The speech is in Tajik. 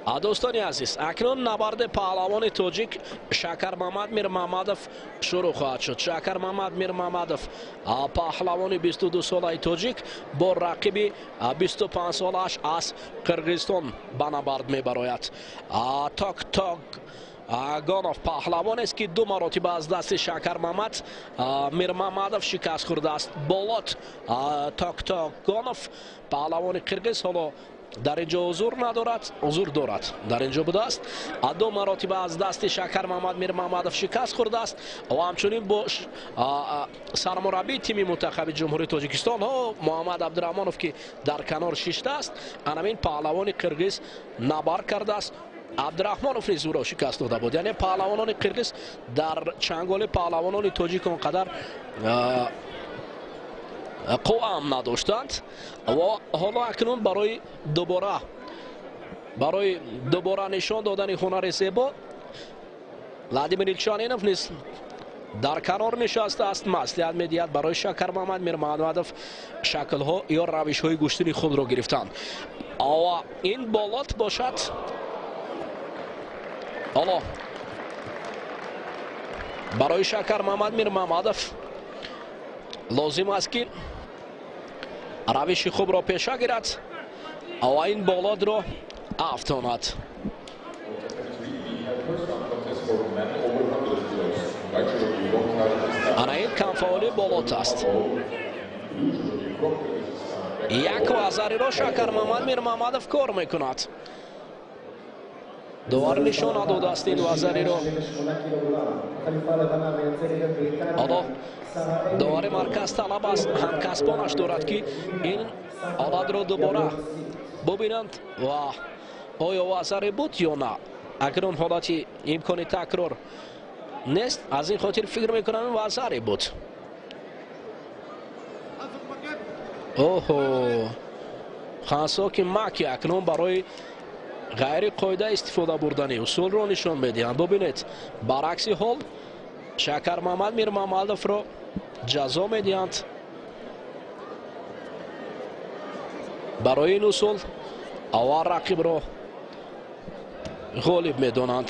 Дӯстони азиз, акнун набарди паҳлавони тоҷик Шакармамад Мирмамадов шурӯъ хоҳад шуд. Шакармамад Мирмамадов, паҳлавони 22-солаи тоҷик, бо рақиби 25-солааш аз Қирғизистон ба набард мебарояд. Ток Гонов паҳлавонест, ки ду маротиба аз дасти Шакармамад Мирмамадов шикаст хӯрдааст. Болот Токтогонов, паҳлавони қирғиз, ҳоло дар ин ҷо ҳузур надорад, ҳузур дорад, дар ин ҷо будааст. Ду маротиба аз дасти Шакармамад Мирмамадов шикаст хӯрдааст ва ҳамчунин бо сармураббии тими мунтахаби Ҷумҳурии Тоҷикистон Муҳаммад Абдураҳмонов, ки дар канор шиштааст, анамин паҳлавони қирғиз набард кардааст. Абдураҳмонов низ ӯро шикаст дода буд. Яъне паҳлавонони қирғиз дар чанголи паҳлавонони тоҷик он қадар қувваам надоштанд ва ҳоло акнун барои дубора нишон додани ҳунари зебо Владимир Илчанинов низ дар канор нишастааст, маслиҳат медиҳад барои Шакармамад Мирмамадов шаклҳо ё равишҳои гӯштини худро гирифтанд. Ва ин Болот бошад, ҳоло барои Шакармамад Мирмамадов лозим аст, ки равиши хубро пеша гирад ва ин Болотро афтонад. First round contest for men over 100 kilos. White judogi from Tajikistan. Ана ин камфаъоли Болот аст. Blue judogi from Kyrgyzstan. Як вазариро Шакармамад Мирмамадов кор мекунад. Довар нишон надодааст ин вазариро. Ҳоло довари марказ талаб аз ҳамкасбонаш дорад, ки ин ҳолатро дубора бубинанд ва оё вазаре буд ё на. Акнун ҳолати имкони такрор нест, аз ин хотир фикр мекунам, ин вазаре буд. Оҳо, хансоки маки акнун барои ғайри қоида истифода бурдани усулро нишон медиҳанд. Бубинед, баръакси ҳол Шакармамад Мирмамадовро ҷазо медиҳанд барои ин усул, аввал рақибро ғолиб медонанд.